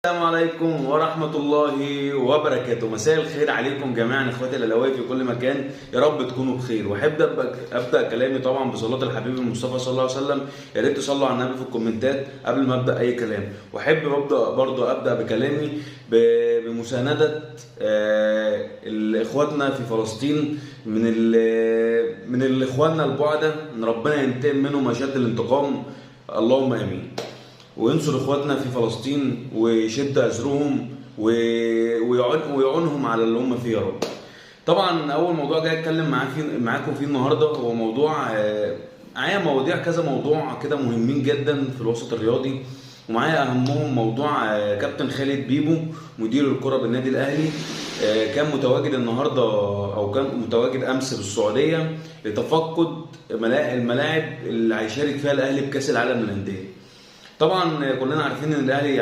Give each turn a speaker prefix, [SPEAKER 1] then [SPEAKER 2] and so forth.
[SPEAKER 1] السلام عليكم ورحمة الله وبركاته. مساء الخير عليكم جميعا اخواتي الاهلاوية في كل مكان، يا رب تكونوا بخير. واحب ابدا كلامي طبعا بصلاة الحبيب المصطفى صلى الله عليه وسلم. يا ريت تصلوا على النبي في الكومنتات قبل ما ابدا اي كلام. واحب برضه ابدا بكلامي بمساندة اخواتنا في فلسطين من الاخواننا البعدة، ان ربنا ينتقم منهم اشد الانتقام، اللهم امين، وينصر اخواتنا في فلسطين ويشد ازرهم ويعونهم على اللي هم فيه يا رب. طبعا اول موضوع جاي اتكلم معاكم فيه النهارده هو موضوع، معايا مواضيع كذا موضوع كده مهمين جدا في الوسط الرياضي، ومعايا اهمهم موضوع كابتن خالد بيبو مدير الكره بالنادي الاهلي. كان متواجد النهارده او كان متواجد امس بالسعودية لتفقد الملاعب اللي هيشارك فيها الاهلي بكاس العالم للاندية. طبعا كلنا عارفين ان الاهلي